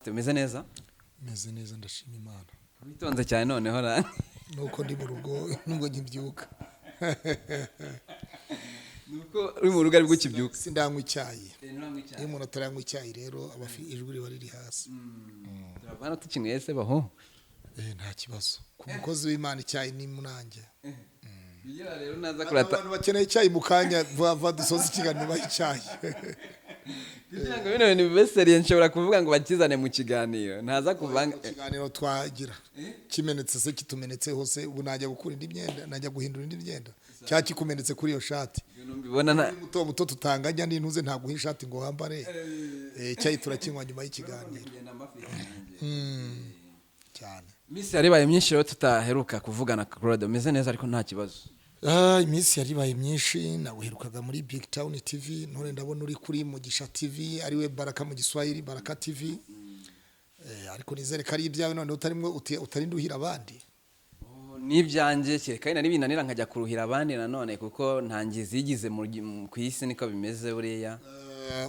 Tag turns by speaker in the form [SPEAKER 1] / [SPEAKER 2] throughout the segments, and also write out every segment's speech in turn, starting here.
[SPEAKER 1] Tumeze neza?
[SPEAKER 2] Meze neza, ndashima Imana.
[SPEAKER 1] Witonze cyane noneho ra.
[SPEAKER 2] Nuko ndi mu rugo nubwo nkibyuka.
[SPEAKER 1] Nuko uri mu rugo aribwo ukibyuka?
[SPEAKER 2] Sindanywa icyayi. Iyo umuntu ataranywa icyayi rero aba ijwi riba riri hasi.
[SPEAKER 1] Turava hano tukinyweye se baho?
[SPEAKER 2] Nta kibazo, ku mukozi w'Imana icyayi ni munange.
[SPEAKER 1] Kugira rero naza kurata.
[SPEAKER 2] Abantu bakeneye icyayi mu kanya vuba dusoza ikiganiro baha icyayi.
[SPEAKER 1] Kugira ngo bino bintu bibe sérieux, nshobora kuvuga ngo bakizane mu kiganiro, ntaza kuvanga.
[SPEAKER 2] Ikiganiro twagira kimenetse se, kitumenetse hose, ubu najya gukura indi myenda, najya guhindura indi myenda, cyangwa kikumenetse kuri iyo shati.
[SPEAKER 1] Ibintu mbibona nta
[SPEAKER 2] Muto muto tutanganya n'intuze, ntaguha ishati ngo wambare. Icyayi turakinywa nyuma y'ikiganiro cyane.
[SPEAKER 1] Iminsi yaribaye myinshi rero tutaheruka kuvugana. Claude, umeze neza ariko? Nta kibazo?
[SPEAKER 2] Iminsi yaribaye myinshi. Naweherukaga muri Big Town TV, none ndabona uri kuri Mugisha TV, ariwe Baraka mu Giswahili, Baraka TV. Ariko nizere ko ari ibyawe none utarimwo utarinda uhira abandi.
[SPEAKER 1] Oh, n'ibyanjye kereka wenda nibinanira nkajya kuruhira abandi nanone, kuko ntangizi yigize ku isi, niko bimeze buriya.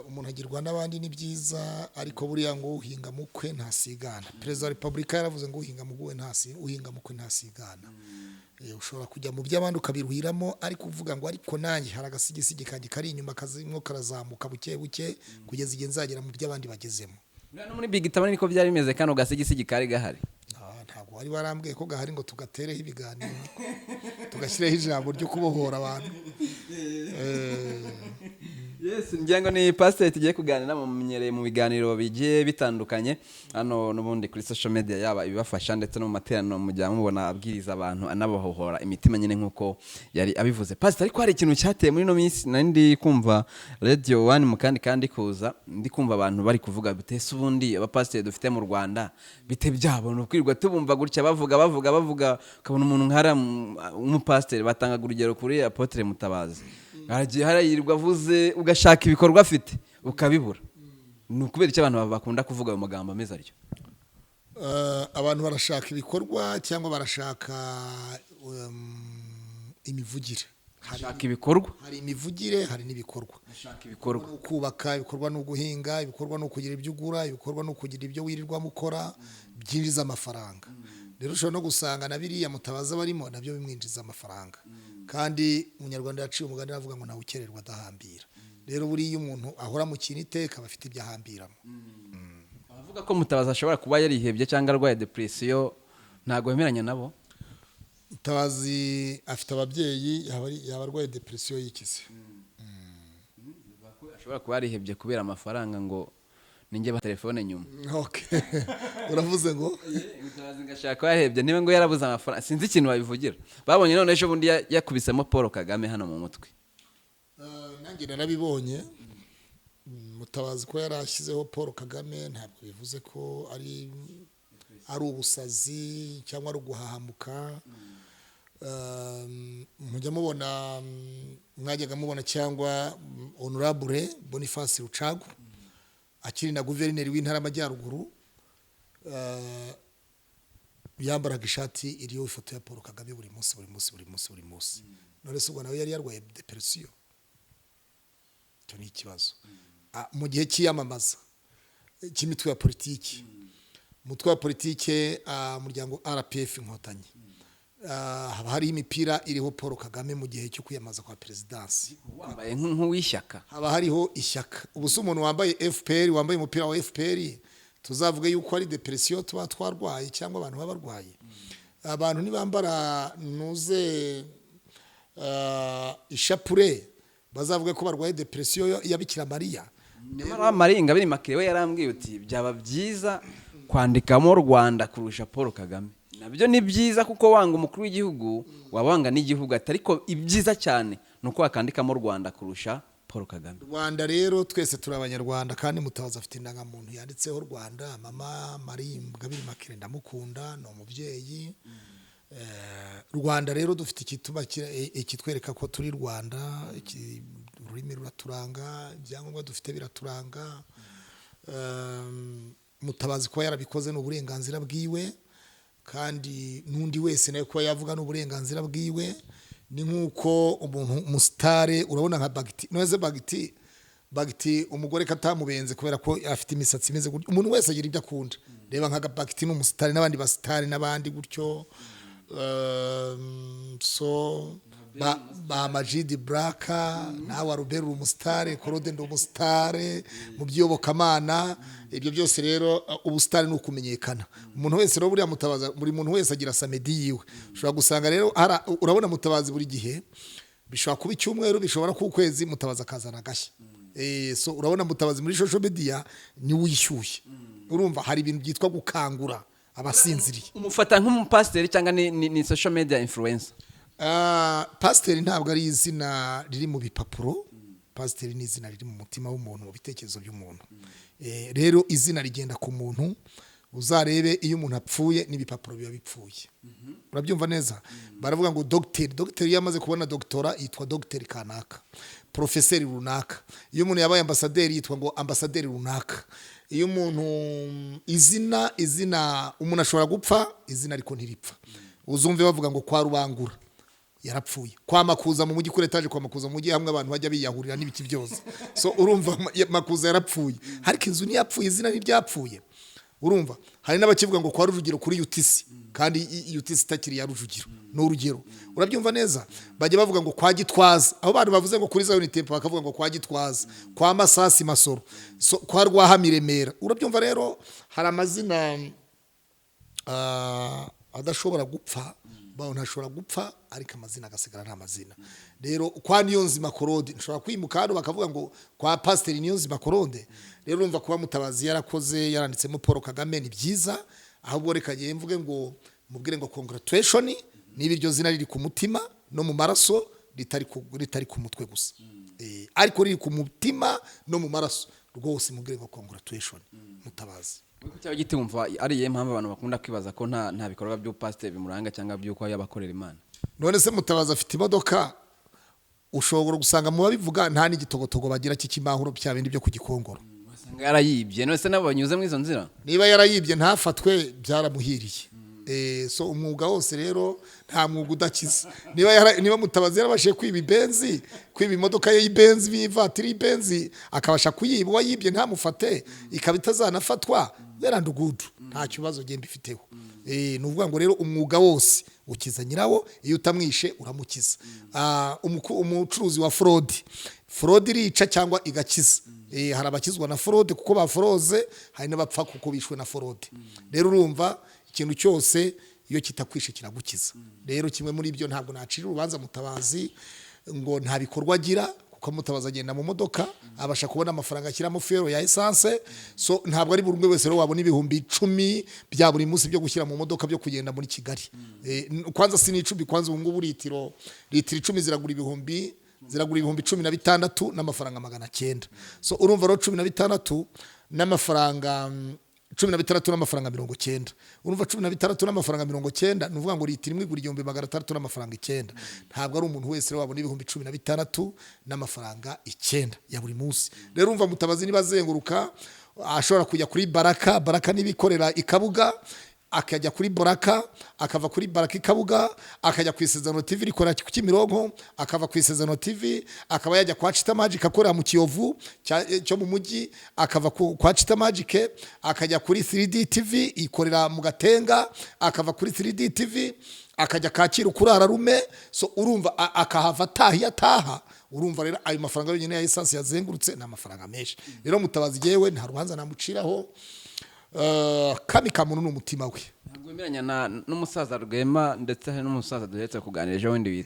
[SPEAKER 2] Umuntu agirwa n'abandi ni byiza, ariko buriya ngo uhinga mukwe ntasigana. Perezida wa Repubulika yaravuze ngo uhinga mukwe uhinga mukwe ntasigana. Ushobora kujya mu by'abandi ukabiruhiramo, ariko uvuga ngo ariko nanjye hari agasigisigi kanjye kari inyuma kazimwo karazamuka buke buke kugeza igihe nzagera mu by'abandi bagezemo.
[SPEAKER 1] Buriya no muri Big Town niko byari bimeze, kano gasigisigi kari gahari.
[SPEAKER 2] Ntabwo wari warambwiye ko gahari ngo tugatereho ibiganiro, tugashyireho ijambo ryo kubohora abantu.
[SPEAKER 1] Yes, ngira ngo ni pasiteri tugiye kuganira, mumenyereye mu biganiro bigiye bitandukanye hano n'ubundi kuri social media, yaba ibibafasha ndetse no mu materaniro mujya mubona abwiriza abantu anabahohora imitima nyine nk'uko yari abivuze. Pasiteri, ariko hari ikintu cyateye muri ino minsi. Nari ndi kumva Radio One mu kandi kuza ndi kumva abantu bari kuvuga bite se ubundi abapasiteri dufite mu Rwanda, bite byabo? Ni ukwirirwa tubumva gutya bavuga bavuga bavuga, ukabona umuntu nk'hariya w'umupasiteri, batangaga urugero kuri Apôtre Mutabazi, haragiye harayirwa avuze, ugashaka ibikorwa afite ukabibura. Ni ukubera icyo abantu bakunda kuvuga ayo magambo ameze atyo?
[SPEAKER 2] Abantu barashaka ibikorwa cyangwa barashaka imivugire?
[SPEAKER 1] Bashaka ibikorwa.
[SPEAKER 2] Hari imivugire, hari n'ibikorwa.
[SPEAKER 1] Bashaka ibikorwa.
[SPEAKER 2] Ni ukubaka, ibikorwa ni uguhinga, ibikorwa ni ukugira ibyo ugura, ibikorwa ni ukugira ibyo wirirwamo ukora byinjiza amafaranga. Rero ushobora no gusanga na biriya Mutabaza barimo nabyo bimwinjiza amafaranga, kandi Umunyarwanda yaciye umugani aravuga ngo ntawe ukererwa adahambira. Rero buriya iyo umuntu ahora mu kintu iteka, aba afite ibyo ahambiramo.
[SPEAKER 1] Abavuga ko Mutabazi ashobora kuba yarihebye cyangwa arwaye dépression, ntabwo wemeranya nabo?
[SPEAKER 2] Mutabazi afite ababyeyi, yaba arwaye dépression yikize?
[SPEAKER 1] Ashobora kuba yarihebye kubera amafaranga, ngo ninjye ba telefone nyuma.
[SPEAKER 2] Okay. Uravuze ngo?
[SPEAKER 1] Mutabazi ngo ashaka kuba yarihebye, niba ngo yarabuze amafaranga, sinzi ikintu babivugira. Babonye none ejo bundi yakubisemo Paul Kagame hano mu mutwe.
[SPEAKER 2] Nanjye narabibonye. Mutabazi ko yari ashyizeho Paul Kagame ntabwo bivuze ko ari ubusazi cyangwa ari uguhahamuka. Mujya mubona, mwajyaga mubona cyangwa Honorable Boniface Rucagu akiri na guverineri w'Intara y'Amajyaruguru, yambaraga ishati iriho ifoto ya Paul Kagame buri munsi, buri munsi, buri munsi, buri munsi. None se ubwo nawe yari yarwaye dépression? Icyo ni ikibazo. Mu gihe cy'iyamamaza cy'imitwe ya politiki, umutwe wa politike, umuryango RPF Inkotanyi, haba hariho imipira iriho Paul Kagame mu gihe cyo kwiyamamaza kwa perezidansi.
[SPEAKER 1] Wambaye nk'uw'ishyaka.
[SPEAKER 2] Haba hariho ishyaka. Ubu se umuntu wambaye FPR, wambaye umupira wa FPR, tuzavuge yuko ari dépression tuba twarwaye cyangwa abantu baba barwaye? Abantu nibambara nuze ishapure, bazavuge ko barwaye dépression ya Bikira Mariya?
[SPEAKER 1] Nyamara Marie Ingabire Immaculée we yarambwiye uti byaba byiza kwandikamo Rwanda kurusha Paul Kagame. Nabyo ni byiza, kuko wanga umukuru w'igihugu waba wanga n'igihugu, ati ariko ibyiza cyane ni uko wakandikamo Rwanda kurusha Paul Kagame.
[SPEAKER 2] Rwanda rero, twese turi Abanyarwanda, kandi Mutabazi afite indangamuntu yanditseho Rwanda. Mama Marie Ingabire Immaculée ndamukunda, ni umubyeyi. Rwanda rero dufite igituma ikitwereka ko turi Rwanda. Ururimi ruraturanga, ibyangombwa dufite biraturanga. Mutabazi kuba yarabikoze ni uburenganzira bwiwe, kandi n'undi wese nawe kuba yavuga ni uburenganzira bwiwe. Ni nk'uko umuntu umusitare, urabona nka Bagiti, none Bagiti Bagiti umugore katamubenze kubera ko afite imisatsi imeze gutyo. Umuntu wese agira ibyo akunda. Reba nka Bagiti ni umusitari n'abandi basitari n'abandi gutyo. So ba Majidi Braka, nawe Robert uri umusitari, Claude ndi umusitari mu by'iyobokamana. Ibyo byose rero, ubusitari ni ukumenyekana. Umuntu wese rero, buriya Mutabaza, buri muntu wese agira samedi yiwe. Ushobora gusanga rero urabona Mutabazi buri gihe, bishobora kuba icyumweru, bishobora kuba ukwezi, Mutabazi akazana agashya. So urabona Mutabazi muri social media niwe uyishyushye. Urumva hari ibintu byitwa gukangura abasinziriye.
[SPEAKER 1] Umufata nk'umupasiteri cyangwa ni social media influencer?
[SPEAKER 2] Pasiteri ntabwo ari izina riri mu bipapuro. Pasiteri ni izina riri mu mutima w'umuntu, mu bitekerezo by'umuntu. Rero izina rigenda ku muntu. Uzarebe iyo umuntu apfuye n'ibipapuro biba bipfuye. Urabyumva neza? Baravuga ngo dogiteri, dogiteri iyo amaze kubona doctorat yitwa dogiteri kanaka, porofeseri runaka. Iyo umuntu yabaye ambasaderi yitwa ngo ambasaderi runaka. Iyo umuntu izina umuntu ashobora gupfa izina ariko ntiripfa. Uzumve bavuga ngo kwa Rubangura yarapfuye, kwa Makuza mu mujyi, kuri etaje kwa Makuza mu mujyi, hamwe abantu bajya biyahurira n'ibiki byose. So urumva Makuza yarapfuye ariko inzu ntiyapfuye, izina ntiryapfuye. Urumva hari n'abakivuga ngo kwa Rujugiro kuri UTC, kandi UTC itakiri ya Rujugiro, ni urugero. Urabyumva neza? Bajya bavuga ngo kwa Gitwaza, aho abantu bavuze ngo kuri Zion Temple bakavuga ngo kwa Gitwaza, kwa Masasi Masoro, so, kwa Rwahama i Remera. Urabyumva rero, hari amazina adashobora gupfa. Baho ntashobora gupfa ariko amazina agasigara nta mazina. Rero kwa Niyonzima Claude nshobora kwimuka hano bakavuga ngo kwa Pasiteri Niyonzima Claude. Rero urumva kuba Mutabazi yarakoze yaranditsemo Paul Kagame ni byiza. Ahubwo reka ngiye mvuge ngo mubwire ngo congratulation, niba iryo zina riri ku mutima no mu maraso, ritari ku mutwe gusa, ariko riri ku mutima no mu maraso rwose, mubwire ngo congratulation, Mutabazi.
[SPEAKER 1] Kuko cyaba gitumva ari iyihe mpamvu abantu bakunda kwibaza ko nta bikorwa by'ubupasiteri bimuranga cyangwa by'uko yabakorera Imana?
[SPEAKER 2] None se Mutabazi afite imodoka? Ushobora gusanga mu babivuga nta n'igitogotogo bagira cy'ikimahuro, bya bindi byo ku Gikongoro.
[SPEAKER 1] Wasanga yarayibye. None se nabo banyuze muri izo nzira?
[SPEAKER 2] Niba yarayibye ntafatwe, byaramuhiriye. So umwuga wose rero, nta mwuga udakiza. Niba Mutabazi yarabashije kwiba ibenzi, kwiba imodoka ye y'ibenzi, y'ivatiri y'ibenzi, akabasha kuyiba, uwayibye ntamufate, ikaba itazanafatwa, yarandugudu, nta kibazo genda ifiteho. Ni ukuvuga ngo rero umwuga wose ukiza nyirawo, iyo utamwishe uramukiza. Umucuruzi wa fraude, fraude irica cyangwa igakiza. Hari abakizwa na fraude kuko baforoze, hari n'abapfa kuko bishwe na fraude. Rero urumva ikintu cyose iyo kitakwishe kiragukiza. Rero kimwe muri ibyo, ntabwo nacira urubanza Mutabazi ngo nta bikorwa agira, kuko Mutabazi agenda mu modoka, abasha kubona amafaranga ashyiramo fuel ya essence. So ntabwo ari buri umwe wese rero wabona 10,000 bya buri munsi byo gushyira mu modoka byo kugenda muri Kigali. Kwanza si n'icumi, kwanza ubu ngubu litiro 10 ziragura 16,900. So urumva rero 16 n'amafaranga 16 n'amafaranga 90, urumva 16 n'amafaranga 90, ni ukuvuga ngo litiro imwe igura 1,609. Ntabwo ari umuntu wese rero wabona 16,900 ya buri munsi. Rero urumva Mutabazi niba azenguruka, ashobora kujya kuri Baraka, Baraka nibikorera i Kabuga, akajya kuri Baraka, akava kuri Baraka i Kabuga akajya ku Isezerano TV rikorera ku Kimironko, akava ku Isezerano TV akaba yajya kwa Chita Magic akorera mu Kiyovu cyo mu mujyi, akava kwa Chita Magic akajya kuri 3D TV ikorera mu Gatenga, akava kuri 3D TV akajya Kacyiru kuri Ararume. So urumva akahava ataha iyo ataha. Urumva rero ayo mafaranga yonyine ya essence yazengurutse ni amafaranga menshi. Rero Mutabazi yewe nta rubanza namuciraho. Kami ka muntu ni umutima we.
[SPEAKER 1] Ntabwo wemeranya n'umusaza Rwema, ndetse hari n'umusaza duherutse kuganira ejo bundi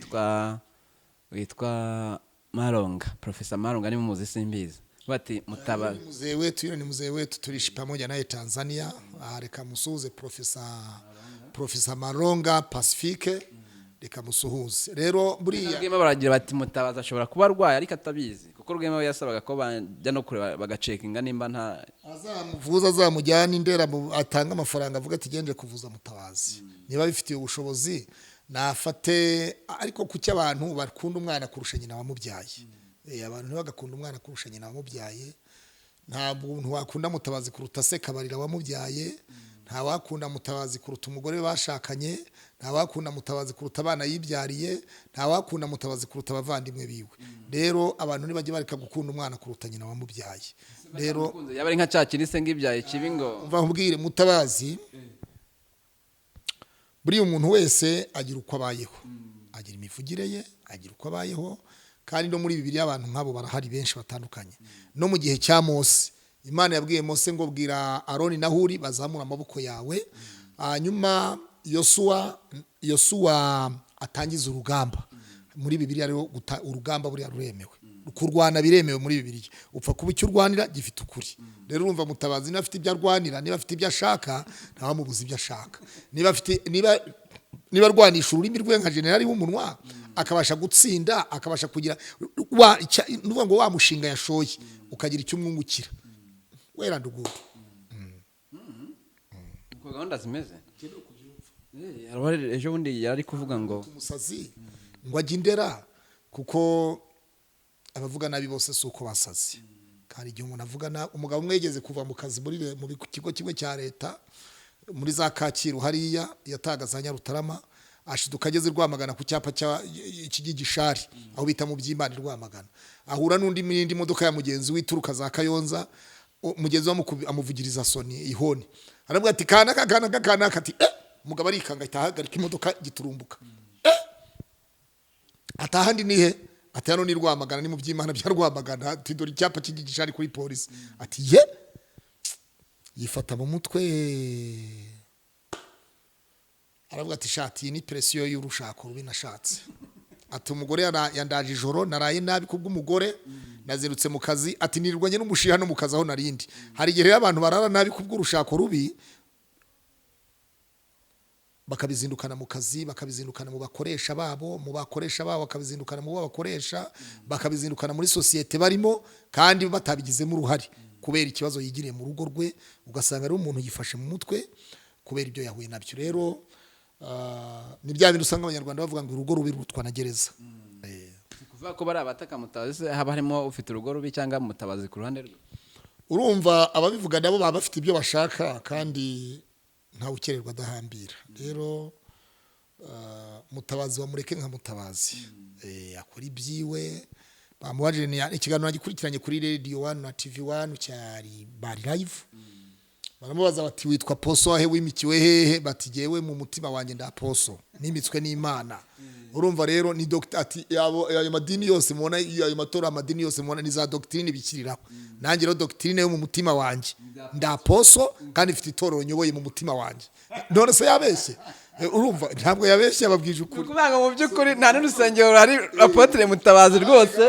[SPEAKER 1] witwa Maronga, Profesa Maronga, niba muzi simbizi, bati Mutabazi
[SPEAKER 2] Mzee wetu yule ni mzee wetu, tuliishi pamoja naye Tanzania. Reka musuhuze Profesa Maronga Pacifique, reka musuhuze. Rero buriya
[SPEAKER 1] Rwema baragira bati Mutabazi ashobora kuba arwaye ariko atabizi, kuko Rwema we yasabaga ko bajya no kureba bagacekinga nimba nta
[SPEAKER 2] Azamuvuza, azamujyana indera, atange amafaranga, avuga ati gende kuvuza Mutabazi. Niba bifitiye ubushobozi nafate. Ariko kuki abantu bakunda umwana kurusha nyina wamubyaye? Abantu ntibagakunda umwana kurusha nyina wamubyaye. Nta muntu wakunda Mutabazi kuruta se Kabarira wamubyaye. Ntawakunda Mutabazi kuruta umugore we bashakanye, ntawakunda Mutabazi kuruta abana yibyariye, ntawakunda Mutabazi kuruta abavandimwe biwe. Rero abantu ntibajye bareka gukunda umwana kuruta nyina wamubyaye. Rero
[SPEAKER 1] Batamukunze, yaba ari nka cya kindi se ngibyaye kibi ngo
[SPEAKER 2] Umva nkubwire, Mutabazi, buriya umuntu wese agira uko abayeho, agira imivugire ye, agira uko abayeho. Kandi no muri Bibiliya abantu nk'abo barahari benshi batandukanye. No mu gihe cya Mose, Imana yabwiye Mose ngo: "Bwira Aroni na Huri bazamura amaboko yawe, hanyuma Yosuwa atangiza urugamba." Muri Bibiliya rero urugamba buriya ruremewe, kurwana biremewe muri Bibiliya, upfa kuba icyo urwanira gifite ukuri. Rero urumva, Mutabazi niba afite ibyo arwanira, niba afite ibyo ashaka, ntawamubuza ibyo ashaka. Niba afite, niba arwanisha ururimi rwe nka generali w'umunwa, akabasha gutsinda, akabasha kugira ni ukuvuga ngo wa mushinga yashoye ukagira icyo umwungukira, wera ndugudu.
[SPEAKER 1] Uko gahunda zimeze. Ejo bundi yari kuvuga ngo
[SPEAKER 2] Umusazi ngo ajye indera, kuko abavuga nabi bose si uko basazi. Kandi igihe umuntu avuga nabi, umugabo umwe yigeze kuva mu kazi mu kigo kimwe cya leta muri za Kacyiru hariya, yataga za Nyarutarama, ashiduka ageze i Rwamagana ku cyapa cya ikigigishari, aho bita mu Byimana i Rwamagana, ahura n'undi n'indi modoka ya mugenzi wituruka za Kayonza. Mugenzi we amuvugiriza soni, ihoni, aravuga ati: "Kanaka, kanaka, kanaka." Ati: "Eh!" Umugabo arikanga, ahita ahagarika imodoka giturumbuka. "Atahandi ni he?" Ati: "Hano ni Rwamagana, ni mu Byimana bya Rwamagana." Ati: "Dore icyapa cy'igishari kuri polisi." Ati: "Ye!" Yifata mu mutwe, aravuga ati: "Shati, iyi ni pression y'urushako rubi nashatse." Ati: "Umugore yandaje ijoro, naraye nabi kubw'umugore, nazindutse mu kazi." Ati: "Nirirwanye n'umushiha no mu kazi aho narindi." Hari igihe rero abantu barara nabi kubw'urushako rubi, bakabizindukana mu kazi, bakabizindukana mu bakoresha babo, bakabizindukana mu bo bakoresha, bakabizindukana muri sosiyete barimo, kandi batabigizemo uruhare, kubera ikibazo yigiriye mu rugo rwe. Ugasanga rero umuntu yifashe mu mutwe kubera ibyo yahuye nabyo. Rero ni bya bindi usanga Abanyarwanda bavuga ngo urugo rubi rutwa na gereza.
[SPEAKER 1] Kuvuga ko bari abataka Mutabazi se, haba harimo ufite urugo rubi cyangwa Mutabazi ku ruhande rwe?
[SPEAKER 2] Urumva, ababivuga nabo baba bafite ibyo bashaka, kandi ntawe ukererwa adahambira. Rero Mutabazi bamureke nka Mutabazi, akora ibyiwe. Bamubajije, ikiganiro nagikurikiranye kuri Radio One na TV One, cyari bari live. Baramubaza bati: "Witwa poso ahe? Wimikiwe hehe?" Bati: "Jyewe mu mutima wanjye nda poso, nimitswe n'Imana." Urumva rero ni doctor. Ati: "Ayo madini yose mubona, ayo matora, amadini yose mubona ni za doctrine bikiriraho. Nanjye rero doctrine yo mu mutima wanjye, nda poso, kandi mfite itorero nyoboye mu mutima wanjye." None se yabeshye? Urumva ntabwo yabeshye, yababwije ukuri.
[SPEAKER 1] Ukuvuga ngo mu by'ukuri nta n'urusengero ruhari, Apôtre Mutabazi rwose,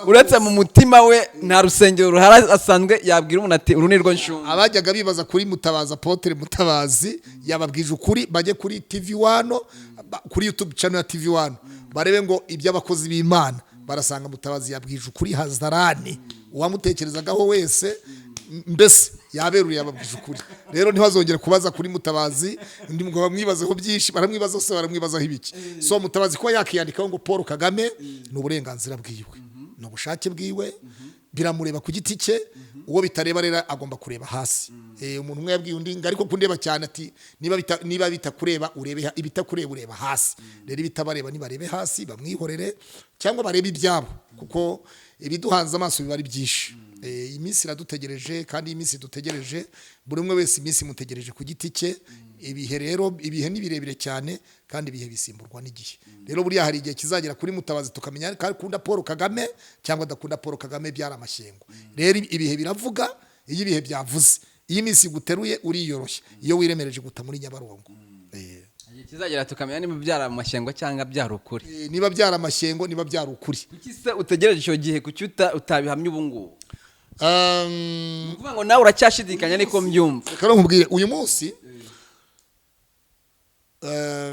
[SPEAKER 1] uretse mu mutima we, nta rusengero ruhari asanzwe yabwira umuntu ati: "Uru ni rwo nshumba."
[SPEAKER 2] Abajyaga bibaza kuri Mutabazi, Apôtre Mutabazi yababwije ukuri. Bajye kuri TV One, kuri YouTube channel ya TV One, barebe ngo iby'abakozi b'Imana, barasanga Mutabazi yabwije ukuri hazarani uwamutekerezagaho wese. Mbese yaberuriye, yababwije ukuri. Rero ntibazongere kubaza kuri Mutabazi ndi ngo bamwibazeho byinshi. Baramwibaza se, baramwibazaho ibiki? So Mutabazi kuba yakiyandikaho ngo Paul Kagame ni uburenganzira bwiwe, ni ubushake bwiwe, biramureba ku giti cye. Uwo bitareba rero agomba kureba hasi. Umuntu umwe yabwiye undi ngo: "Ariko kundeba cyane." Ati: Niba bitakureba urebe ibitakureba ureba hasi." Rero ibitabareba nibarebe hasi, bamwihorere cyangwa barebe ibyabo, kuko ibiduhanze amaso biba ari byinshi. Iminsi iradutegereje, kandi iyi minsi dutegereje, buri umwe wese iminsi imutegereje ku giti cye. Ibihe rero, ibihe ni birebire cyane, kandi ibihe bisimburwa n'igihe. Rero buriya hari igihe kizagera kuri Mutabazi tukamenya ko akunda Paul Kagame cyangwa adakunda Paul Kagame, byari amashyengo. Rero ibihe biravuga. Iyo ibihe byavuze, iyo iminsi iguteruye uriyoroshya, iyo wiremereje guta muri Nyabarongo.
[SPEAKER 1] Igihe kizagera tukamenya niba byari amashyengo cyangwa byari ukuri.
[SPEAKER 2] Niba byari amashyengo, niba byari ukuri.
[SPEAKER 1] Kuki se utegereje icyo gihe? Kuki utabihamya ubu ngubu? Ni ukuvuga ngo nawe uracyashidikanya, niko mbyumva.
[SPEAKER 2] Reka nkubwire, uyu munsi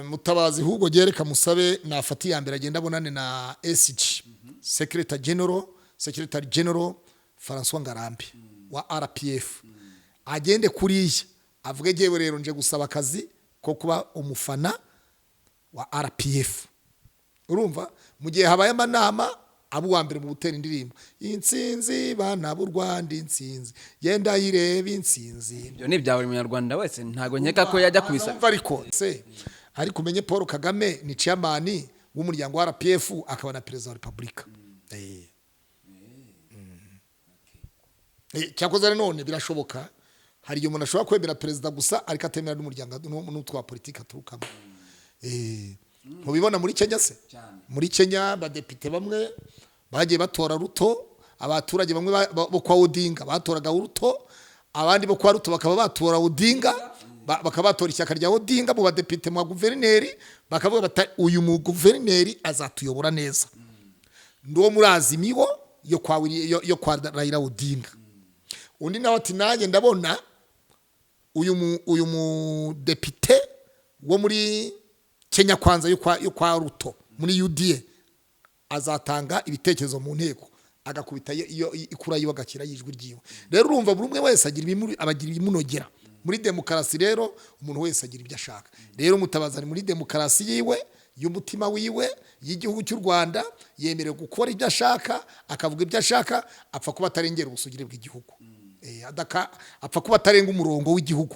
[SPEAKER 2] Mutabazi ahubwo gereka musabe nafata iya mbere, agenda abonane na SG, secretary general François Ngarambe wa RPF. Agende kuriya avuge: "Jyewe rero nje gusaba akazi ko kuba umufana wa RPF." Urumva, mu gihe habaye amanama abo uwa mbere mu gutera indirimbo, intsinzi bana b'u Rwanda, intsinzi genda yireba intsinzi.
[SPEAKER 1] Ibyo ni ibya buri munyarwanda wese, ntabwo nkeka ko yajya kubisaba.
[SPEAKER 2] Numva ariko se, ariko umenye Paul Kagame ni chairman w'umuryango wa RPF, akaba na perezida wa repubulika. Cyakoze nanone birashoboka, hari igihe umuntu ashobora kwemera perezida gusa ariko atemera n'umuryango n'utwa wa politiki aturukamo. Ntubibona muri Kenya se? Muri Kenya abadepite bamwe bagiye batora Ruto, abaturage bamwe bo kwa Odinga batoraga Ruto, abandi bo kwa Ruto bakaba batora Odinga, bakaba batora ishyaka rya Odinga mu badepite, mu guverineri, bakavuga bati uyu mu guverineri azatuyobora neza, ndi muri Azimio yo kwa Raila Odinga. Undi nawe ati nanjye ndabona uyu mudepite wo muri Kenya Kwanza yo kwa Ruto muri UDA azatanga ibitekerezo mu nteko, agakubita iyo ikura yiwe, agakira yijwi ryiwe. Rero urumva buri umwe wese agira abagira ibimunogera muri demokarasi. Rero umuntu wese agira ibyo ashaka. Rero Mutabazi ari muri demokarasi yiwe, y'umutima wiwe, y'igihugu cy'u Rwanda, yemerewe gukora ibyo ashaka, akavuga ibyo ashaka, apfa kuba atarengera ubusugire bw'igihugu. Apfa kuba atarenga umurongo w'igihugu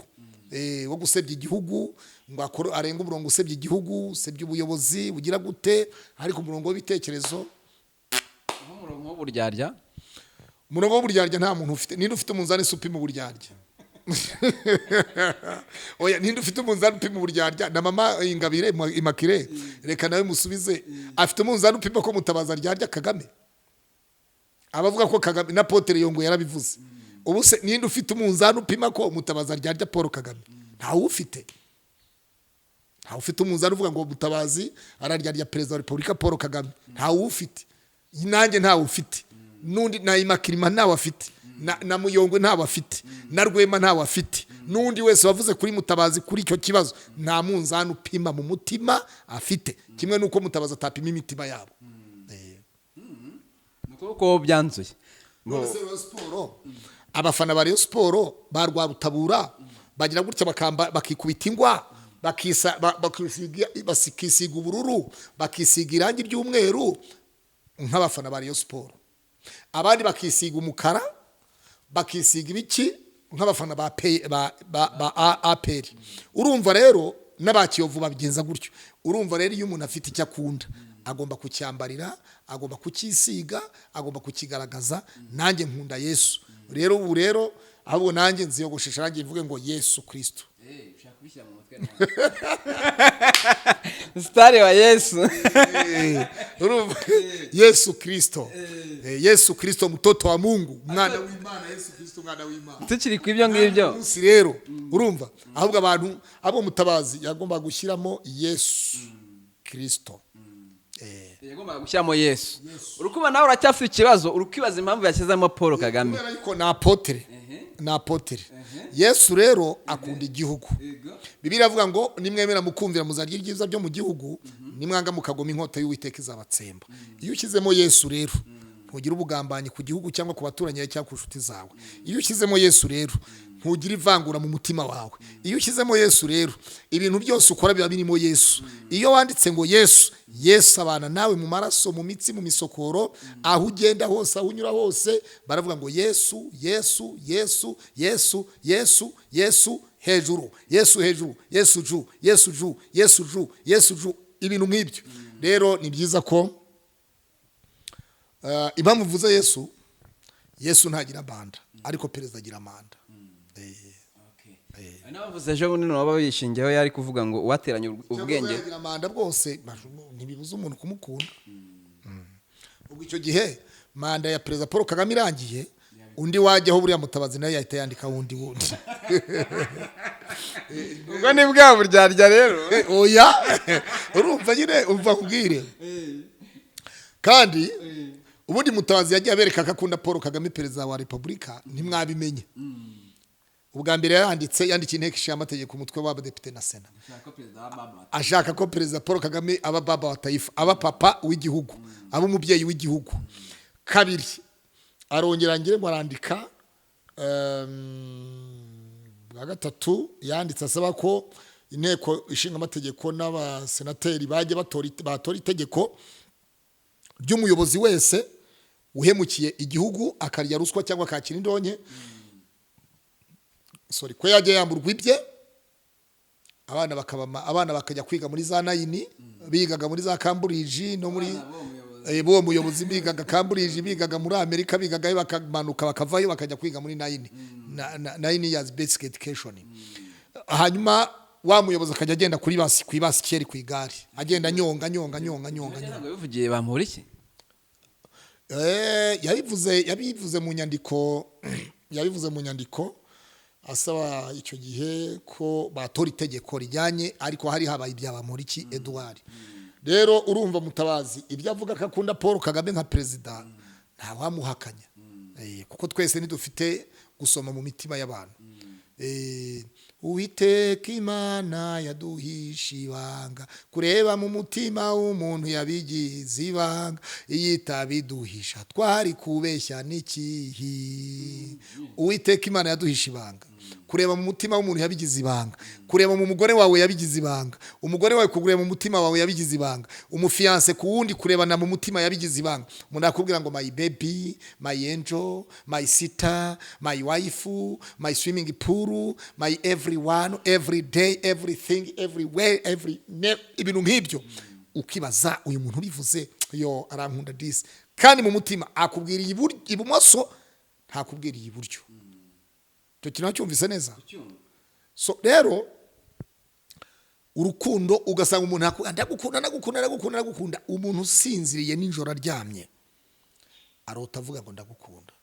[SPEAKER 2] wo gusebya igihugu, ngo arenge umurongo usebya igihugu, usebya ubuyobozi bugira gute, ariko umurongo w'ibitekerezo
[SPEAKER 1] Nk'umurongo w'uburyarya.
[SPEAKER 2] Umurongo w'uburyarya nta muntu ufite. Ninde ufite umunzani se upima uburyarya? Oya, ninde ufite umunzani upima uburyarya? Na mama Ingabire Immaculée, reka nawe musubize, afite umunzani upima ko Mutabazi aryarya Kagame? Abavuga ko Kagame na Potere Yongo yarabivuze. Ubu se ninde ufite umunzani upima ko Mutabazi aryarya Paul Kagame? Ntawe ufite, ntawe ufite umunzani uvuga ngo Mutabazi araryarya perezida wa repubulika Paul Kagame. Ntawe ufite, nanjye ntawe ufite, n'undi na Imakirima ntawe afite, na Muyongwe ntawe afite, na Rwema ntawe afite, n'undi wese wavuze kuri Mutabazi kuri icyo kibazo nta munzani upima mu mutima afite, kimwe n'uko Mutabazi atapima imitima yabo.
[SPEAKER 1] Ni ukuvuga ko byanzuye.
[SPEAKER 2] None se Rayon Sport, abafana ba Rayon Sport ba Rwabutabura bagira gutya bakikubita ingwa, bakisiga ubururu, bakisiga irangi ry'umweru nk'abafana ba Rayon Sport, abandi bakisiga umukara, bakisiga ibiki nk'abafana ba P- ba ba, ba APR. Urumva rero n'aba Kiyovu babigenza gutyo. Urumva rero iyo umuntu afite icyo akunda agomba kucyambarira, agomba kucyisiga, agomba kukigaragaza. Nanjye nkunda Yesu. Rero ubu rero ahubwo nanjye nziyogoshesha, nanjye mvuge ngo Yesu Kristo.
[SPEAKER 1] Sitari wa Yesu.
[SPEAKER 2] Urumva Yesu Kristo, Yesu Kristo mtoto wa Mungu, mwana w'Imana, Yesu Kristo mwana w'Imana.
[SPEAKER 1] Tukiri ku ibyo ngibyo.
[SPEAKER 2] Munsi rero urumva ahubwo abantu abo Mutabazi yagomba gushyiramo Yesu Kristo.
[SPEAKER 1] Yagombaga gushyiramo Yesu. Urukuba nawe uracyafite ikibazo, uri kwibaza impamvu yashyizemo Paul Kagame.
[SPEAKER 2] Kubera yuko ni apotere, ni apotere. Yesu rero akunda igihugu. Bibiliya iravuga ngo nimwemera mukumvira muzarya ibyiza byo mu gihugu, nimwanga mukagoma inkota y'Uwiteka izabatsemba. Iyo ushyizemo Yesu rero ntugira ubugambanyi ku gihugu cyangwa ku baturanyi cyangwa ku nshuti zawe. Iyo ushyizemo Yesu rero ntugira ivangura mu mutima wawe. Iyo ushyizemo Yesu rero ibintu byose ukora biba birimo Yesu. Iyo wanditse ngo Yesu, Yesu abana nawe mu maraso, mu mitsi, mu misokoro, aho ugenda hose, aho unyura hose baravuga ngo Yesu, Yesu, Yesu, Yesu, Yesu, Yesu hejuru, Yesu hejuru, Yesu ju, Yesu ju, Yesu ju, Yesu ju, ibintu nk'ibyo. Rero ni byiza ko impamvu mvuze Yesu, Yesu ntagira manda, ariko perezida agira manda.
[SPEAKER 1] Hari n'abavuze ejo bundi nabo bishingiyeho, yari kuvuga ngo uwateranye ubwenge.
[SPEAKER 2] Yagira manda bwose ntibibuza umuntu kumukunda. Ubwo icyo gihe manda ya perezida Paul Kagame irangiye, undi wajyaho, buriya Mutabazi nawe yahita yandika wundi wundi.
[SPEAKER 1] Ubwo ni bwa buryarya rero.
[SPEAKER 2] Oya, urumva nyine, umva nkubwire kandi, ubundi Mutabazi yagiye abereka ko akunda Paul Kagame perezida wa repubulika, ntimwabimenye. Ubwa mbere yaranditse, yandikiye Inteko Ishinga Amategeko, umutwe w'Abadepite na Sena, ashaka ko perezida Paul Kagame aba baba wa taifa, aba papa w'igihugu, aba umubyeyi w'igihugu. Kabiri arongera ngire ngo arandika, bwa gatatu yanditse asaba ko Inteko Ishinga Amategeko n'abasenateri bajya batora itegeko. ry'umuyobozi wese uhemukiye igihugu, akarya ruswa cyangwa akakira indonke, sorry, ko yajya yamburwa ibye, abana bakaba, abana bakajya kwiga muri za nine, bigaga muri za Cambridge no muri b'uwo muyobozi, bigaga Cambridge, bigaga muri Amerika, bigagayo, bakamanuka bakavayo bakajya kwiga muri nine 9 years basic education. Hanyuma wa muyobozi akajya agenda kuri basi, ku ibasikeri, ku igare, agenda anyonga, anyonga, anyonga, anyonga, anyonga.
[SPEAKER 1] Ntabwo bivugiye bamuhora iki?
[SPEAKER 2] Yabivuze mu nyandiko, yabivuze mu nyandiko asaba icyo gihe ko batora itegeko rijyanye, ariko hari habaye ibya Bamporiki Edouard. Rero urumva Mutabazi ibyo avuga ko akunda Paul Kagame nka perezida, ntawamuhakanya, kuko twese ntidufite gusoma mu mitima y'abantu. Uwiteka Imana yaduhisha ibanga, kureba mu mutima w'umuntu yabigize ibanga, iyo itabiduhisha twari kubeshya n'ikihi. Uwiteka Imana yaduhisha ibanga, kureba mu mutima w'umuntu yabigize ibanga, kureba mu mugore wawe yabigize ibanga, umugore wawe kureba mu mutima wawe yabigize ibanga, umufiancé ku wundi kurebana mu mutima yabigize ibanga. Umuntu akubwira ngo "My baby, my angel, my sister, my wife, my swimming pool, my everyone, every day, everything, everywhere, every ibintu nk'ibyo, ukibaza uyu muntu ubivuze yo arankunda disi, kandi mu mutima akubwiriye ibumoso, ntakubwiriye iburyo. Icyo kintu wacyumvise neza? So rero urukundo, ugasanga umuntu "Ndagukunda, ndagukunda, ndagukunda, ndagukunda." Umuntu usinziriye nijoro aryamye arota avuga ngo "Ndagukunda."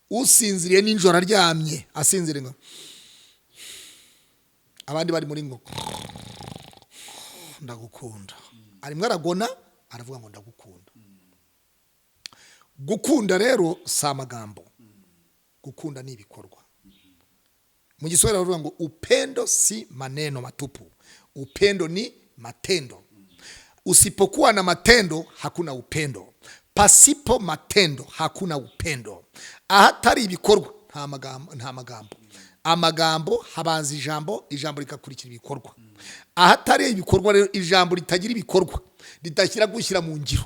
[SPEAKER 2] Usinziriye nijoro aryamye, asinziriye ngo abandi bari muri ngo "Ndagukunda," arimo aragona aravuga ngo "Ndagukunda." Gukunda rero si amagambo, gukunda ni ibikorwa. Mu Giswahili baravuga ngo "Upendo si maneno matupu, upendo ni matendo. Usipokuwa na matendo hakuna upendo, pasipo matendo hakuna upendo." Ahatari ibikorwa nta magambo, nta magambo. Amagambo habanza ijambo, ijambo rikakurikira ibikorwa. Ahatari ibikorwa rero, ijambo ritagira ibikorwa, ridashyira gushyira mu ngiro,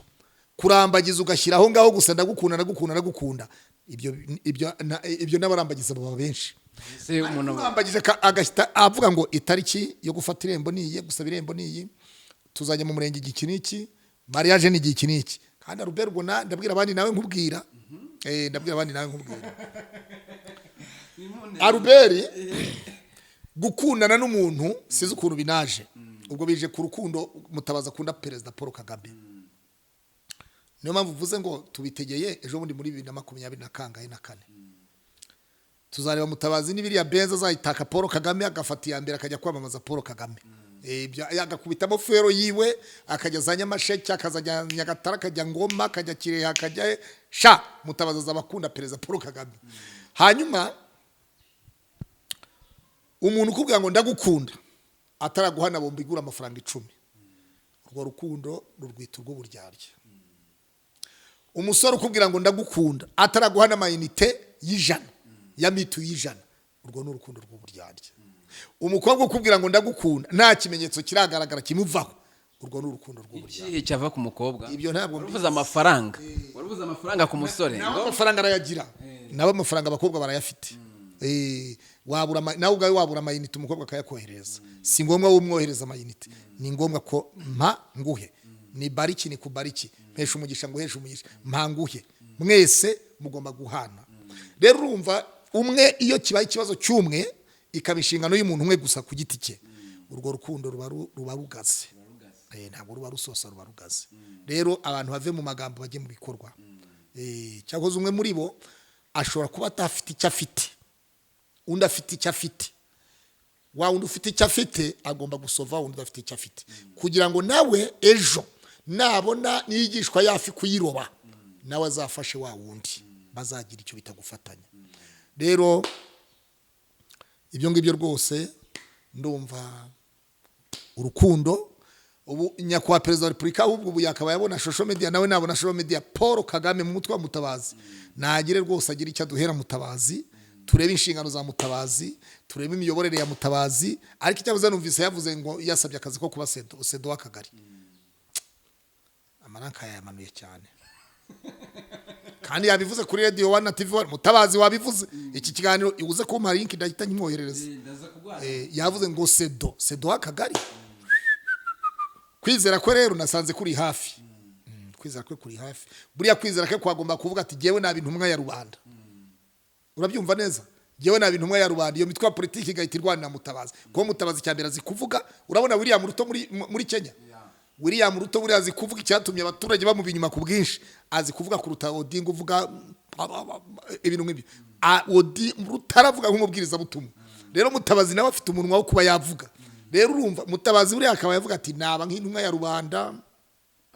[SPEAKER 2] kurambagiza ugashyira aho ngaho gusa "Ndagukunda, ndagukunda, ndagukunda," ibyo n'abarambagiza baba benshi.
[SPEAKER 1] Ese umuntu
[SPEAKER 2] Urambagije agahita avuga ngo itariki yo gufata irembo ni iyi, gusaba irembo ni iyi, tuzajya mu murenge igihe iki n'iki, mariage ni igihe iki n'iki. Kandi Albert, ubwo ndabwira abandi nawe nkubwira, ndabwira abandi nawe nkubwira, Albert, gukundana n'umuntu sizi ukuntu binaje, ubwo bije ku rukundo Mutabazi akunda Perezida Paul Kagame. Niyo mpamvu uvuze ngo tubitegeye ejo bundi muri 2024 na kangahe na kane, tuzareba Mutabazi n'ibiriya benza azayitaka Paul Kagame, agafata iya mbere akajya kwamamaza Paul Kagame. Agakubitamo fero yiwe, akajya za Nyamasheke, akazajya Nyagatare, akajya Ngoma, akajya Kirehe, akajya sha. Mutabazi azaba akunda Perezida Paul Kagame. Hanyuma umuntu ukubwira ngo "Ndagukunda" ataraguha na bombo igura amafaranga 10, urwo rukundo rurwita urw'uburyarya. Umusore ukubwira ngo "Ndagukunda" ataraguha n'amayinite y'100 ya mituyu y'100, urwo ni urukundo rw'uburyarya. Umukobwa ukubwira ngo "Ndagukunda" nta kimenyetso kiragaragara kimuvaho, urwo ni urukundo rw'uburyarya.
[SPEAKER 1] Ikihe cyava ku mukobwa?
[SPEAKER 2] Ibyo ntabwo
[SPEAKER 1] Wari uvuze amafaranga, wari uvuze amafaranga ku musore.
[SPEAKER 2] Nawe amafaranga arayagira, nabo amafaranga abakobwa barayafite. Wabura nawe ubwawe wabura amayinite, umukobwa akayakohereza. Si ngombwa wowe umwohereza amayinite, ni ngombwa ko mpa nguhe, ni bariki ni kubariki, mpesha umugisha nguhesha umugisha, mpa nguhe, mwese mugomba guhana. Rero urumva umwe iyo kibaye ikibazo cy'umwe, ikaba inshingano y'umuntu umwe gusa ku giti cye, urwo rukundo ruba rugaze. Ntabwo ruba rusosa, ruba rugaze. Rero abantu bave mu magambo bajye mu bikorwa. Cyakoze umwe muri bo ashobora kuba atafite icyo afite, undi afite icyo afite. Wa wundi ufite icyo afite agomba gusova wundi udafite icyo afite, kugira ngo nawe ejo nabona niyigishwa yafi kuyiroba, nawe azafashe wa wundi, bazagira icyo bita gufatanya. Rero ibyo ngibyo rwose ndumva urukundo ubu nyakubahwa Perezida wa Repubulika ahubwo ubu yakaba yabona social media, nawe nabona social media, Paul Kagame mu mutwe wa Mutabazi nagire rwose agire icyo aduhera Mutabazi, turebe inshingano za Mutabazi, turebe imiyoborere ya Mutabazi. Ariko icyabuze, numvise yavuze ngo yasabye akazi ko kuba SEDO, SEDO w'akagari. Amaranka yayamanuye cyane, kandi yabivuze kuri Radio One na TV One. Mutabazi wabivuze, iki kiganiro ibuze kumpa link, ndahita nyimwoherereza. Yavuze ngo SEDO, SEDO w'akagari. Kwizera kwe rero nasanze kuri hafi. Kwizera kwe kuri hafi. Buriya kwizera kwe kwagomba kuvuga ati: "Jyewe naba intumwa ya rubanda." Urabyumva neza? "Jyewe naba intumwa ya rubanda." Iyo mitwe ya politiki igahita irwanira Mutabazi, kuko Mutabazi icya mbere azi kuvuga. Urabona William Ruto muri Kenya, William Ruto buriya azi kuvuga. Icyatumye abaturage bamuba inyuma ku bwinshi, azi kuvuga kuruta Odinga uvuga ibintu nk'ibyo. Ruto aravuga nk'umubwirizabutumwa. Rero Mutabazi nawe afite umunwa wo kuba yavuga. Rero urumva Mutabazi buriya akaba yavuga ati: "Naba nk'intumwa ya rubanda."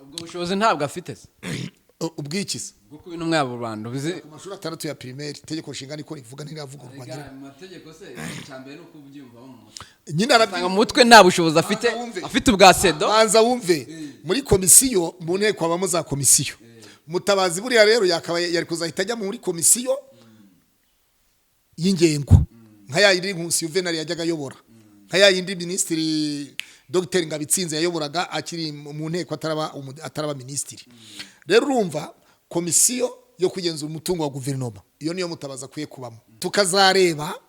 [SPEAKER 1] Ubwo bushobozi ntabwo afite se?
[SPEAKER 2] Ubwikiza?
[SPEAKER 1] Bwo kuba intumwa ya rubanda ubizi.
[SPEAKER 2] Ku mashuri atandatu ya primaire, itegeko nshinga niko rivuga, ntiravugururwa ngira.
[SPEAKER 1] Mu mategeko se, icya mbere ni uko ubyiyumvamo mu mutwe.
[SPEAKER 2] Nyine
[SPEAKER 1] Usanga mu mutwe nta bushobozi afite.
[SPEAKER 2] Banza wumve.
[SPEAKER 1] Afite ubwa SEDO.
[SPEAKER 2] Banza wumve, muri komisiyo, mu nteko habamo za komisiyo. Mutabazi buriya rero yakabaye yari kuzahita ajya muri komisiyo y'ingengo, nka ya yindi Nkusi Juvenal yajyaga ayobora, nka ya yindi Minisitiri Dr Ngabitsinze yayoboraga akiri mu nteko, ataraba minisitiri. Rero urumva komisiyo yo kugenzura umutungo wa guverinoma, iyo niyo Mutabazi akwiye kubamo, tukazareba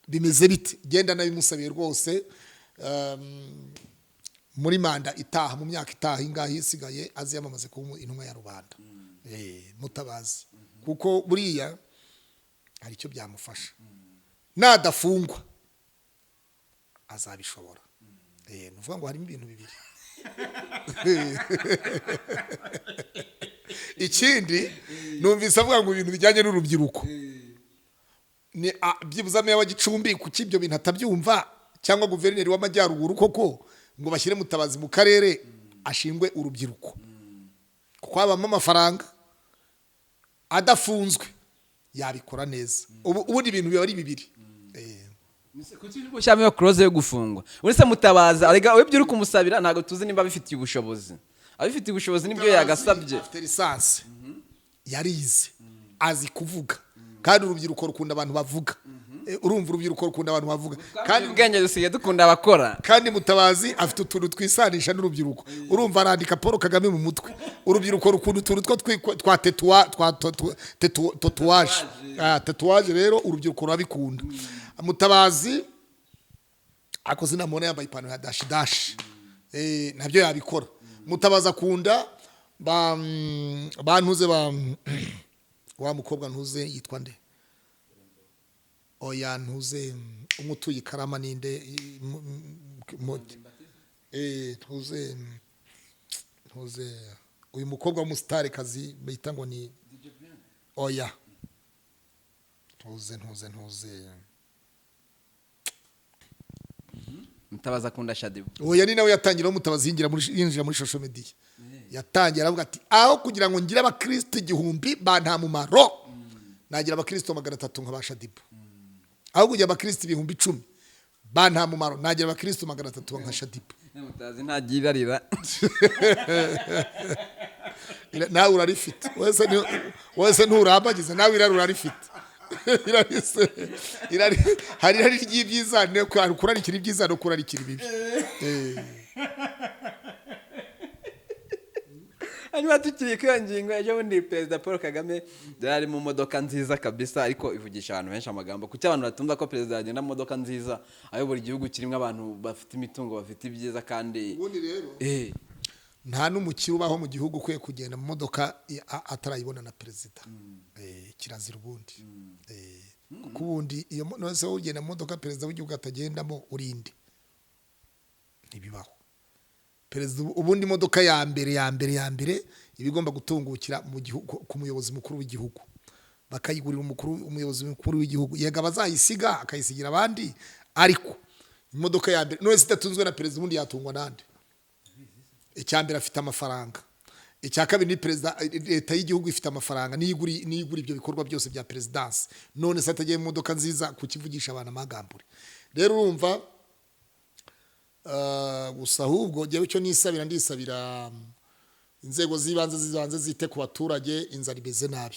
[SPEAKER 2] bimeze bite. Genda nabimusabiye rwose, muri manda itaha, mu myaka itaha ingahe isigaye, aziyamamaze kuba intumwa ya rubanda. Mutabazi, kuko buriya hari icyo byamufasha. Nadafungwa azabishobora. Ni ukuvuga ngo harimo ibintu bibiri. Ikindi numvise avuga ngo ibintu bijyanye n'urubyiruko ni byibuze meya wa Gicumbi, kuki ibyo bintu atabyumva, cyangwa guverineri w'Amajyaruguru koko, ngo bashyire Mutabazi mu karere ashingwe urubyiruko, kuko habamo amafaranga. Adafunzwe yabikora neza. Ubundi ibintu biba ari bibiri.
[SPEAKER 1] Kuki uri gushyiramo iyo clause yo gufungwa? Uretse Mutabazi arega, ibyo uri kumusabira ntabwo tuzi nimba abifitiye ubushobozi. Abifitiye ubushobozi nibyo yagasabye.
[SPEAKER 2] Afite licence, yarize, azi kuvuga, kandi urubyiruko rukunda abantu bavuga. Urumva, urubyiruko rukunda abantu bavuga.
[SPEAKER 1] Kandi ubwenge, dusigaye dukunda abakora.
[SPEAKER 2] Kandi Mutabazi afite utuntu twisanisha n'urubyiruko. Urumva arandika Paul Kagame mu mutwe. Urubyiruko rukunda utuntu two twa tetuwa, twa tatouage. Tatouage rero urubyiruko rurabikunda. Mutabazi akoze inama, yambaye ipantaro ya dashi dashi, nabyo yabikora. Mutabazi akunda ba ntuze, ba wa mukobwa ntuze yitwa nde? Oya, ntuze, umwe utuye i Karama ninde? Ntuze, ntuze uyu mukobwa w'umustarikazi bita ngo ni, oya, ntuze, ntuze, ntuze.
[SPEAKER 1] Mutabazi akunda Shaddyboo.
[SPEAKER 2] Oya, ni nawe yatangiraho. Mutabazi yinjira muri social media, yatangiye aravuga ati: "Aho kugira ngo ngire abakristo 1000 ba nta mumaro, nagira abakristo 300 nka ba Shaddyboo. Aho kugira abakristo 10,000 ba nta mumaro, nagira abakristo 300 nka Shaddyboo."
[SPEAKER 1] Mutabazi ntagirarira.
[SPEAKER 2] Nawe urarifite wese, wese nturambagiza, nawe irari urarifite. Hari irari ry'ibyiza, hari kurarikira ibyiza no kurarikira ibibi.
[SPEAKER 1] Hanyuma tukiri kuri iyo ngingo, ejo bundi Perezida Paul Kagame yari ari mu modoka nziza kabisa, ariko ivugisha abantu benshi amagambo. Kuki abantu batumva ko perezida yagenda mu modoka nziza, ayobora igihugu kirimo abantu bafite imitungo, bafite ibyiza, kandi
[SPEAKER 2] Ubundi rero nta n'umukire ubaho mu gihugu ukwiye kugenda mu modoka atarayibona na perezida. Kirazira ubundi. Kuko ubundi iyo none se wowe ugenda mu modoka perezida w'igihugu atagendamo, urinde? Ntibibaho. Perezida ubundi imodoka ya mbere, ya mbere, ya mbere iba igomba gutungukira mu gihugu ku muyobozi mukuru w'igihugu, bakayigurira umuyobozi mukuru w'igihugu. Yego, abazayisiga akayisigira abandi, ariko imodoka ya mbere none se idatunzwe na perezida, ubundi yatungwa nande? Icya mbere afite amafaranga, icya kabiri ni perezida, leta y'igihugu ifite amafaranga, niyo igura ibyo bikorwa byose bya perezidansi. None se atagiye mu modoka nziza, kukivugisha abantu amagambure? Rero urumva, gusa ahubwo njyewe icyo nisabira, ndisabira inzego z'ibanze zibanze zite ku baturage. Inzara imeze nabi.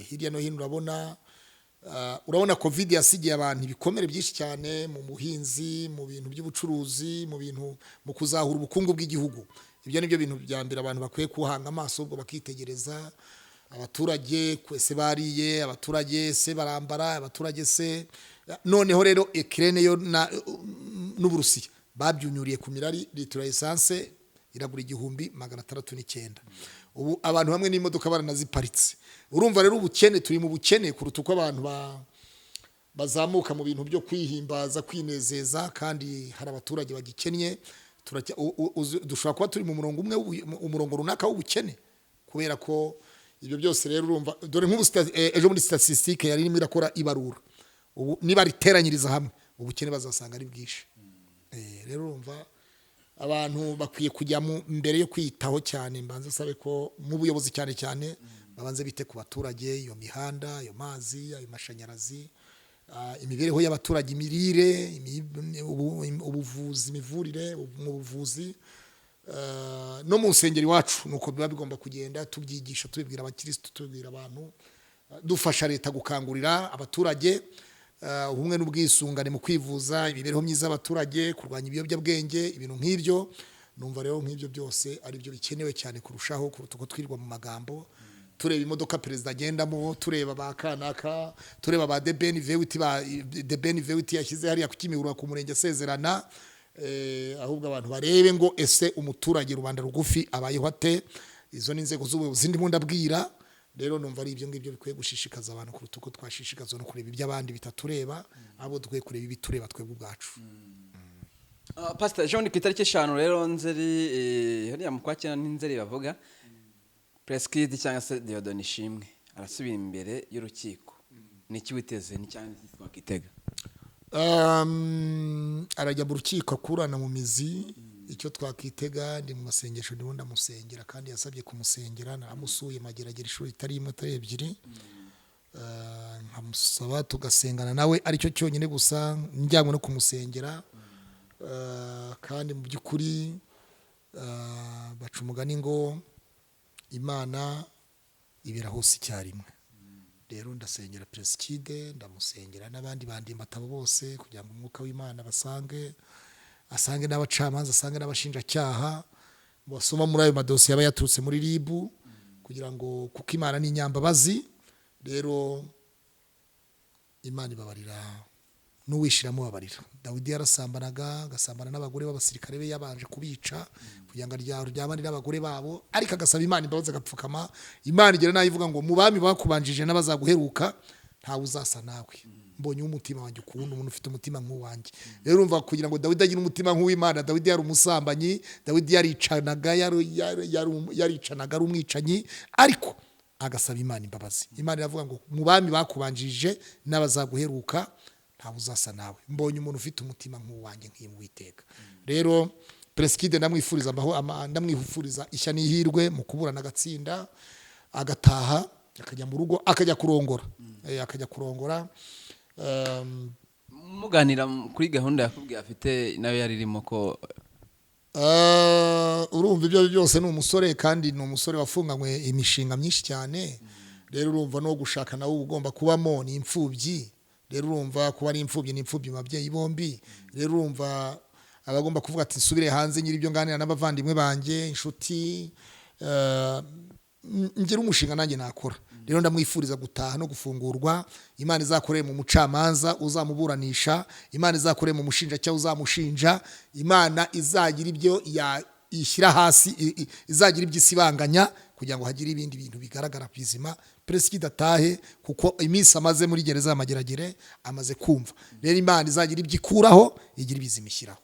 [SPEAKER 2] Hirya no hino urabona COVID yasigiye abantu ibikomere byinshi cyane mu buhinzi, mu bintu by'ubucuruzi, mu bintu mu kuzahura ubukungu bw'igihugu. Ibyo ni byo bintu bya mbere abantu bakwiye kuhanga amaso, ubwo bakitegereza abaturage ese bariye, abaturage se barambara, abaturage se. Noneho rero Ukraine yo n'Uburusiya babyunyuriye ku mirari, litiro ya essence iragura 1609. Ubu abantu bamwe n'imodoka baranaziparitse. Urumva rero ubukene, turi mu bukene kuruta uko abantu bazamuka mu bintu byo kwihimbaza, kwinezeza, kandi hari abaturage bagikennye. Dushobora kuba turi mu murongo umwe umurongo runaka w'ubukene, kubera ko ibyo byose rero urumva, dore nk'ubu ejo muri statistique yari irimo irakora ibarura, ubu niba riteranyiriza hamwe ubukene bazasanga ari bwinshi. Rero urumva abantu bakwiye kujya mu mbere yo kwiyitaho cyane. Mbanza sabe ko mu buyobozi cyane cyane babanze bite ku baturage, iyo mihanda, ayo mazi, ayo mashanyarazi, imibereho y'abaturage, imirire, ubuvuzi, imivurire, mu buvuzi, no mu nsengero iwacu nuko biba bigomba kugenda, tubyigisha, tubibwira abakirisitu, tubibwira abantu, dufasha leta gukangurira abaturage ubumwe n'ubwisungane mu kwivuza, imibereho myiza y'abaturage, kurwanya ibiyobyabwenge, ibintu nk'ibyo. Numva rero nk'ibyo byose ari byo bikenewe cyane kurushaho kuruta uko twirirwa mu magambo, tureba imodoka perezida agendamo, tureba ba kanaka, tureba ba debeni vewiti, ba debeni vewiti yashyize hariya ku Kimihurura ku murenge asezerana. Ahubwo abantu barebe ngo ese umuturage rubanda rugufi abayeho ate? Izo ni inzego z'ubuyobozi ndimo ndabwira. Rero numva ari ibyo ngibyo bikwiye gushishikaza abantu kuruta uko twashishikazwa no kureba iby'abandi bitatureba, ahubwo dukwiye kureba ibitureba twebwe ubwacu.
[SPEAKER 1] Pastor Jean, ku itariki 5 rero Nzeri, hariya mu kwa cyenda ni Nzeri bavuga, Prince Kid cyangwa se Dieudonne Ishimwe arasubira imbere y'urukiko. Ni iki witeze, ni cyangwa iki twakitega?
[SPEAKER 2] Arajya mu rukiko akurana mu mizi. Icyo twakitega, ndi mu masengesho, ndimo ndamusengera, kandi yasabye kumusengera. Naramusuye Mageragere ishuri itari imwe atari ebyiri, nkamusaba tugasengana nawe, aricyo cyonyine gusa njyanywe no kumusengera. Kandi mu by'ukuri baca umugani ngo Imana ibera hose icyarimwe. Rero ndasengera Prince Kid, ndamusengera n'abandi bandimatabo bose, kugira ngo umwuka w'Imana basange, asange n'abacamanza, asange n'abashinjacyaha basoma muri ayo madosiye aba yaturutse muri RIB, kugira ngo, kuko Imana ni inyambabazi. Rero Imana ibabarira n'uwishiramo babarira. Dawidi yarasambanaga, agasambana n'abagore b'abasirikare be yabanje kubica kugira ngo aryamane n'abagore babo, ariko agasaba Imana imbabazi, agapfukama. Imana igera nayo ivuga ngo mu bami bakubanjije n'abazaguheruka ntawe uzasa nawe, mbonye umutima wanjye ukunda umuntu ufite umutima nk'uwanjye. Rero urumva kugira ngo Dawidi agire umutima nk'uw'Imana, Dawidi yari umusambanyi, Dawidi yaricanaga, yaricanaga ari umwicanyi, ariko agasaba Imana imbabazi. Imana iravuga ngo mu bami bakubanjije n'abazaguheruka ntawe uzasa nawe, mbonye umuntu ufite umutima nk'uwanjye nk'uwiteka. Rero Prince Kid ndamwifuriza ndamwifuriza ishya n'ihirwe mu kuburana, agatsinda, agataha, akajya mu rugo, akajya kurongora. Akajya kurongora.
[SPEAKER 1] Muganira kuri gahunda yakubwiye afite nayo yari irimo ko
[SPEAKER 2] Urumva ibyo byose ni umusore, kandi ni umusore wafunganywe imishinga myinshi cyane. Rero urumva no gushaka nawe uba ugomba kubamo, ni imfubyi. Rero urumva kuba ari imfubyi, ni imfubyi mu babyeyi bombi. Rero urumva aba agomba kuvuga ati nsubire hanze nyiri ibyo nganira n'abavandimwe banjye, inshuti, ngira umushinga nanjye nakora. Rero ndamwifuriza gutaha no gufungurwa. Imana izakorere mu mucamanza uzamuburanisha, Imana izakorere mu mushinjacyaha uzamushinja, Imana izagira ibyo ishyira hasi, izagira ibyo isibanganya kugira ngo hagire ibindi bintu bigaragara bizima. Prince Kid atahe, kuko iminsi amaze muri gereza y'Amageragere amaze kumva. Rero Imana izagira ibyo ikuraho, igira ibizima ishyiraho.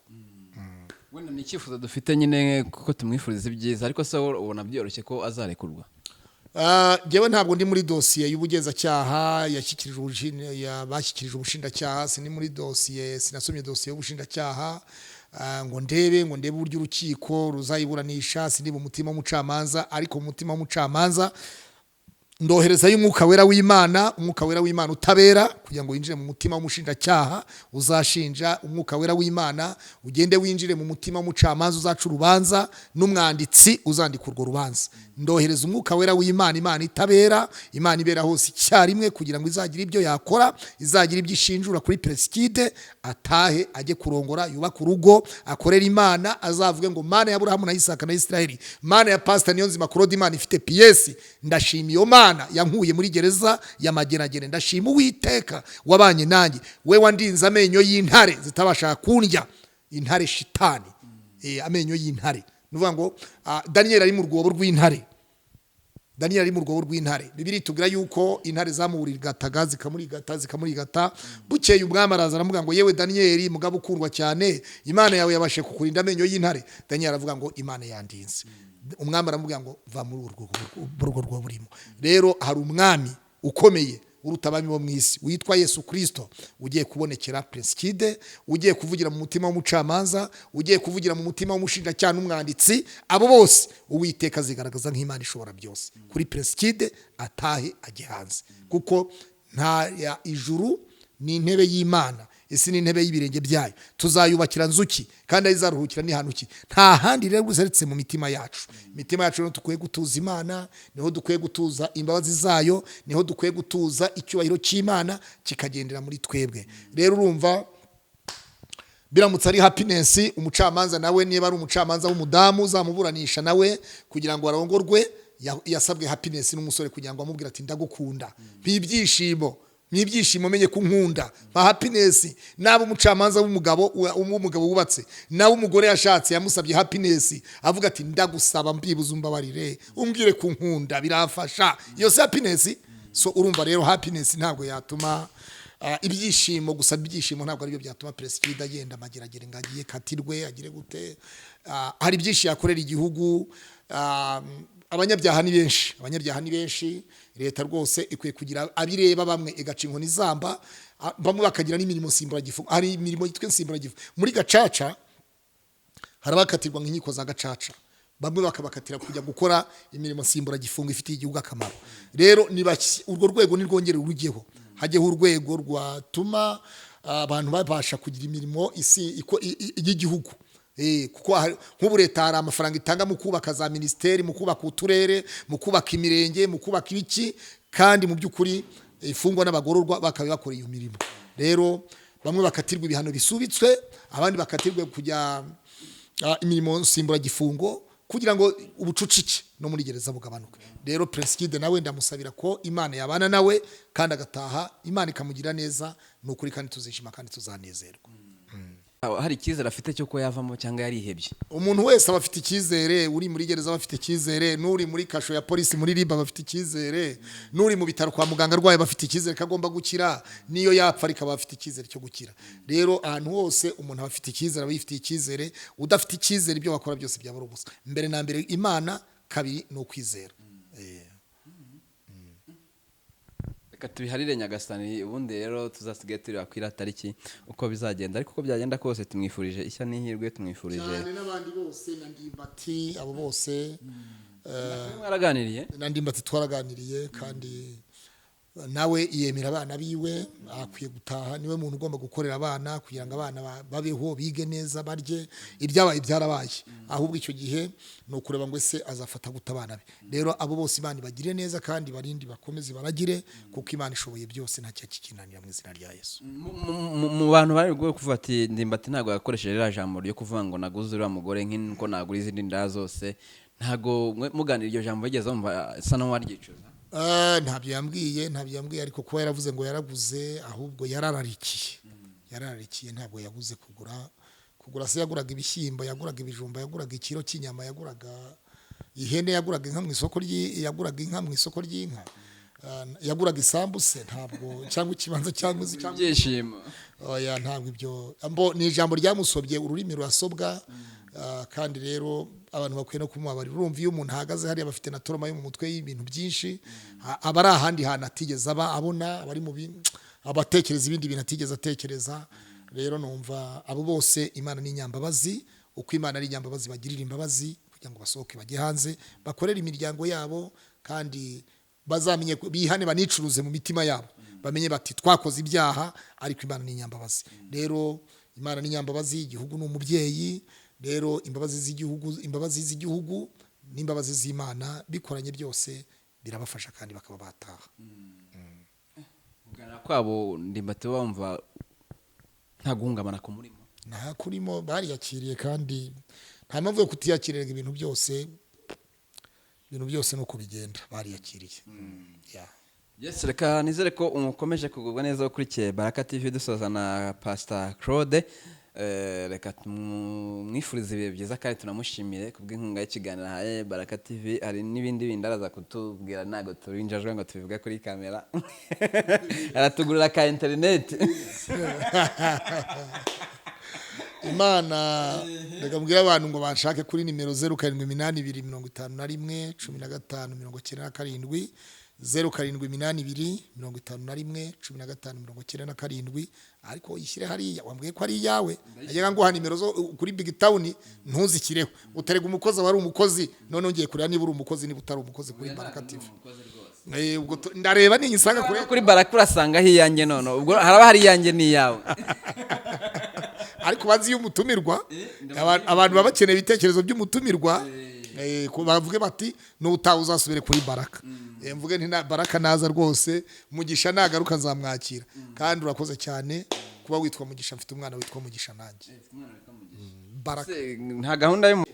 [SPEAKER 1] Wenda ni icyifuzo dufite nyine, kuko tumwifuriza ibyiza, ariko se wowe ubona byoroshye ko azarekurwa?
[SPEAKER 2] Njyewe ntabwo ndi muri dosiye y'ubugenzacyaha yashyikirijwe bashyikirije ubushinjacyaha. Sindi muri dosiye, sinasomye dosiye y'ubushinjacyaha, ngo ndebe uburyo urukiko ruzayiburanisha. Sindi mu mutima w'umucamanza, ariko mu mutima w'umucamanza Ndoherezayo Umwuka Wera w'Imana, Umwuka Wera w'Imana utabera, kugira ngo winjire mu mutima w'umushinjacyaha uzashinja. Umwuka Wera w'Imana ugende winjire mu mutima w'umucamanza uzaca urubanza n'umwanditsi uzandika urwo rubanza. Ndohereza Umwuka Wera w'Imana, Imana itabera, Imana ibera hose icyarimwe, kugira ngo izagire ibyo yakora, izagira ibyo ishinjura kuri Prince Kid, atahe ajye kurongora, yubake urugo, akorere Imana, azavuge ngo: "Mana ya Aburahamu na Isaka na Isiraheli, Mana ya Pasita Niyonzima Claude, Imana ifite piyesi, ndashima iyo Mana yankuye muri gereza ya Mageragere. Ndashima Uwiteka wabanye nanjye, we wandinze amenyo y'intare zitabasha kundya." Intare shitani, amenyo y'intare, ni ukuvuga ngo Daniel ari mu rwobo rw'intare. Daniel ari mu rwobo rw'intare. Bibiliya itubwira yuko intare zamurigataga, zikamurigata, zikamurigata. Bukeye umwami araza, aramubwira ngo: "Yewe Daniel, mugabo ukundwa cyane, Imana yawe yabashe kukurinda amenyo y'intare?" Daniel aravuga ngo: "Imana yandinze." Umwami aramubwira ngo: "Va muri urwo rwobo urimo." Rero hari umwami ukomeye uruta abami bo mu isi witwa Yesu Kirisito ugiye kubonekera Prince Kid, ugiye kuvugira mu mutima w'umucamanza, ugiye kuvugira mu mutima w'umushinjacyaha n'umwanditsi. Abo bose Uwiteka azigaragaza nk'Imana ishobora byose kuri Prince Kid, atahe ajye hanze, kuko nta ya ijuru ni intebe y'Imana, isi ni intebe y'ibirenge byayo. Tuzayubakira nzuki kandi aho izaruhukira ni hantu ki? Nta handi rero uretse mu mitima yacu. Imitima yacu niho dukwiye gutuza Imana, niho dukwiye gutuza imbabazi zayo, niho dukwiye gutuza icyubahiro cy'Imana kikagendera muri twebwe. Rero urumva, biramutse ari happiness, umucamanza nawe, niba ari umucamanza w'umudamu uzamuburanisha nawe kugira ngo arongorwe, yasabwe happiness n'umusore kugira ngo amubwire ati: "Ndagukunda, mpa ibyishimo, menye ko unkunda, mpa happiness." Naba umucamanza w'umugabo wubatse nawe, umugore yashatse yamusabye happiness, avuga ati: "Ndagusaba mbibuze, umbabarire, umbwire ko unkunda, biramfasha." Iyo si happiness? So urumva rero, happiness ntabwo yatuma ibyishimo gusa, ibyishimo ntabwo aribyo byatuma Prince agenda amageragere ngo agiye katirwe agire gute. Hari byinshi yakorera igihugu. Abanyabyaha ni benshi, abanyabyaha ni benshi. Leta rwose ikwiye kugira abireba, bamwe igaca inkoni zamba, bamwe bakagira n'imirimo nsimburagifungo. Hari imirimo yitwa insimburagifungo muri gacaca, hari abakatirwa nk'inkiko za gacaca, bamwe bakabakatira kujya gukora imirimo nsimburagifungo ifitiye igihugu akamaro. Rero urwo rwego nirwongere rujyeho, hajyeho urwego rwatuma abantu babasha kugira imirimo isi y'igihugu. Kuko nk'ubu leta hari amafaranga itanga mu kubaka za minisiteri, mu kubaka uturere, mu kubaka imirenge, mu kubaka ibiki, kandi mu by'ukuri imfungwa n'abagororwa bakaba bakora iyo mirimo. Rero bamwe bakatirwa ibihano bisubitswe, abandi bakatirwa kujya imirimo nsimburagifungo, kugira ngo ubucucike no muri gereza bugabanuke. Rero Prince Kid nawe ndamusabira ko Imana yabana nawe kandi agataha, Imana ikamugira neza. Ni ukuri, kandi tuzishima kandi tuzanezerwa.
[SPEAKER 1] Hari icyizere afite cy'uko yavamo cyangwa yarihebye?
[SPEAKER 2] Umuntu wese aba afite icyizere. Uri muri gereza aba afite icyizere, n'uri muri kasho ya polisi muri RIB aba afite icyizere, n'uri mu bitaro kwa muganga arwaye aba afite icyizere ko agomba gukira. N'iyo yapfa ariko aba afite icyizere cyo gukira. Rero ahantu hose umuntu aba afite icyizere, aba yifitiye icyizere. Udafite icyizere, ibyo wakora byose byaba ari ubusa. Mbere na mbere Imana, kabiri ni ukwizera.
[SPEAKER 1] Reka tubiharire Nyagasani. Ubundi rero tuzasigaye tureba kuri iriya tariki uko bizagenda, ariko uko byagenda kose tumwifurije ishya n'ihirwe, tumwifurije
[SPEAKER 2] Cyane, n'abandi bose na Ndimbati, abo bose.
[SPEAKER 1] Mwaraganiriye?
[SPEAKER 2] Na Ndimbati twaraganiriye, kandi nawe yemera abana biwe, akwiye gutaha. Niwe muntu ugomba gukorera abana kugira ngo abana babeho, bige neza, barye. Ibyabaye byarabaye, ahubwo icyo gihe ni ukureba ngo ese azafata gute abana be. Rero abo bose Imana ibagire neza kandi barindi bakomeze baragire, kuko Imana ishoboye byose, nta cyakikinanira, mu izina rya Yesu.
[SPEAKER 1] Mu bantu bari bwo kuvuga ati Ndimbati ntabwo yakoresheje ririya jambo ryo kuvuga ngo naguze uriya mugore nk'uko nagura izindi nda zose, ntabwo muganira iryo jambo yigeze wumva asa n'uwaryicuza?
[SPEAKER 2] Ntabyo yambwiye, ntabyo yambwiye, ariko kuba yaravuze ngo yaraguze, ahubwo yarararikiye, yarararikiye, ntabwo yaguze. Kugura se yaguraga ibishyimbo, yaguraga ibijumba, yaguraga ikiro cy'inyama, yaguraga ihene, yaguraga inka mu isoko ry'inka? Yaguraga isambu se? Ntabwo, cyangwa ikibanza, cyangwa inzu, cyangwa
[SPEAKER 1] Ibyishimo.
[SPEAKER 2] Oya, ntabwo ibyo mbo ni ijambo ryamusobye, ururimi rurasobwa. Kandi rero abantu bakwiye no kumubabarira. Urumva, iyo umuntu ahagaze hariya bafite na trauma yo mu mutwe y'ibintu byinshi, aba ari ahandi hantu atigeze aba abona, aba ari mu abatekereza ibindi bintu atigeze atekereza. Rero numva abo bose Imana ni inyambabazi. Uko Imana ari inyambabazi, bagirira imbabazi kugira ngo basohoke bajye hanze, bakorere imiryango yabo kandi. Bazamenye bihane, banicuruze mu mitima yabo, bamenye bati twakoze ibyaha, ariko Imana ni inyambabazi. Rero Imana ni inyambabazi, igihugu ni umubyeyi. Rero imbabazi z'igihugu n'imbabazi z'Imana bikoranye, byose birabafasha kandi bakaba bataha.
[SPEAKER 1] Kuganira kwabo, Ndimbati, bumva nta guhungabana ku murimo?
[SPEAKER 2] Nta kurimo, bariyakiriye, kandi nta mpamvu yo kutiyakirira. Ibintu byose nuko bigenda, bariyakiriye. Yeah.
[SPEAKER 1] Yes, reka nizere ko umukomeje kugubwa neza ukurikiye Baraka TV. Dusoza na Pastor Claude. Reka tumwifurize ibihe byiza kandi tunamushimire kubw'inkunga y'ikiganiro ahaye Baraka TV. Hari n'ibindi bindi araza kutubwira, ntabwo turinjajwe ngo tubivuge kuri kamera. Aratugurira ka interineti.
[SPEAKER 2] Imana, reka mbwire abantu ngo banshake kuri nimero 0782511597, 0782511597. Ariko uyishyire hariya, wambwiye ko ari iyawe. Najyaga nguha nimero zo kuri Big Town ntuzishyireho, uterega umukozi wari umukozi. None ngiye kureba niba uri umukozi, niba utari umukozi kuri Baraka TV. Ubwo ndareba ninyisanga kuri
[SPEAKER 1] Kuri Baraka urasangaho iyanjye, none ubwo haraba hari iyanjye n'iyawe.
[SPEAKER 2] Ariko bazi iyo umutumirwa, abantu baba bakeneye ibitekerezo by'umutumirwa, bavuge bati nutaha uzasubire kuri Baraka. Mvuge nti Baraka naza rwose, Mugisha nagaruka nzamwakira. Kandi urakoze cyane kuba witwa Mugisha, mfite umwana witwa Mugisha nanjye. Baraka.
[SPEAKER 1] Se, nta gahunda y'umu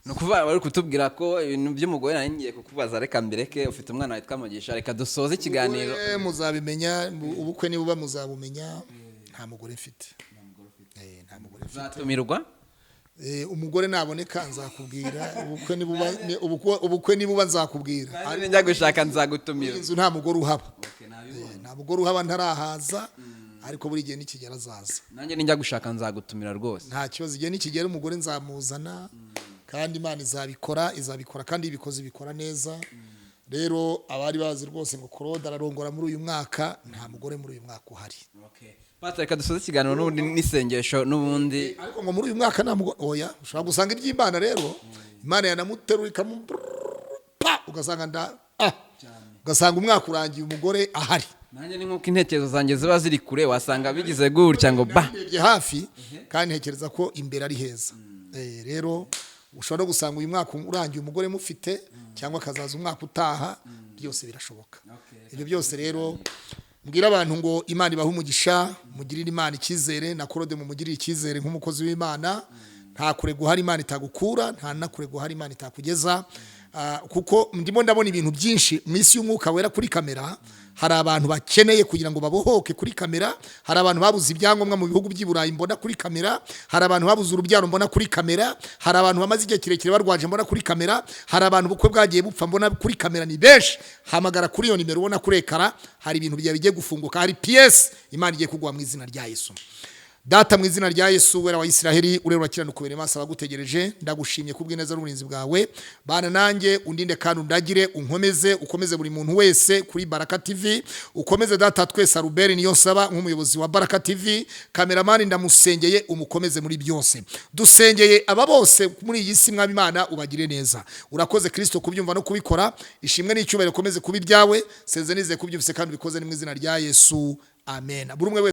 [SPEAKER 1] ni ukuvuga bari kutubwira ko ibintu by'umugore nari ngiye kukubaza, reka mbireke. Ufite umwana witwa Mugisha, reka dusoze ikiganiro.
[SPEAKER 2] Umugore muzabimenya, ubukwe nibuba muzabumenya. Nta mugore mfite. Nta mugore mfite.
[SPEAKER 1] Uzatumirwa.
[SPEAKER 2] Umugore naboneka nzakubwira. Ubukwe nibuba nzakubwira.
[SPEAKER 1] Kandi njya gushaka nzagutumira.
[SPEAKER 2] Inzu nta mugore uhaba.
[SPEAKER 1] Okay, nabibonye.
[SPEAKER 2] Nta mugore uhaba, ntarahaza, ariko buri gihe nikigera azaza.
[SPEAKER 1] Nanjye ninjya gushaka nzagutumira rwose.
[SPEAKER 2] Nta kibazo, igihe nikigera umugore nzamuzana, kandi Imana izabikora, izabikora, kandi iyo ibikoze ibikora neza. Rero abari bazi rwose ngo Claude ararongora muri uyu mwaka, nta mugore muri uyu mwaka uhari.
[SPEAKER 1] Pastor, reka dusoze ikiganiro n'ubundi n'isengesho n'ubundi.
[SPEAKER 2] Ariko ngo muri uyu mwaka nta mugore, oya. Ushobora gusanga iby'Imana rero, Imana yanamuterura ikamu pa, ugasanga nda ah ugasanga umwaka urangiye umugore ahari.
[SPEAKER 1] Nanjye ni nk'uko intekerezo zanjye ziba ziri kure, wasanga bigize gutya ngo ba.
[SPEAKER 2] Ndebye hafi kandi ntekereza ko imbere ari heza. Rero ushobora no gusanga uyu mwaka urangiye umugore mufite, cyangwa akazaza umwaka utaha, byose birashoboka. Ibyo byose rero mbwira abantu ngo Imana ibahe umugisha, mugirire Imana icyizere, na Claude mumugirire icyizere nk'umukozi w'Imana. Nta kure guhari Imana itagukura, nta na kure guhari Imana itakugeza. Kuko ndimo ndabona ibintu byinshi mu isi y'umwuka wera kuri kamera. Hari abantu bakeneye kugira ngo babohoke kuri kamera, hari abantu babuze ibyangombwa mu bihugu by'i Burayi mbona kuri kamera, hari abantu babuze urubyaro mbona kuri kamera, hari abantu bamaze igihe kirekire barwaje mbona kuri kamera, hari abantu ubukwe bwagiye bupfa mbona kuri kamera. Ni benshi. Hamagara kuri iyo nimero ubona kuri écran, hari ibintu byawe bigiye gufunguka, hari piyesi Imana igiye kuguha mu izina rya Yesu. Data, mu izina rya Yesu, wera wa Isiraheli, urera, urakiranuka, ukubera maso abagutegereje, ndagushimye kubw'ineza n'uburinzi bwawe. Bana nanjye, undinde kandi undagire, unkomeze, ukomeze buri muntu wese kuri Baraka TV, ukomeze data twese. Albert niyo saba nk'umuyobozi wa Baraka TV, kameramani ndamusengeye, umukomeze muri byose. Dusengeye aba bose muri iyi si, mwami Imana, ubagire neza. Urakoze Kristo kubyumva no kubikora. Ishimwe n'icyubahiro ukomeze kuba ibyawe. Senze nizeye kubyumvise kandi ubikoze, ni mu izina rya Yesu, amen. Buri umwe wese.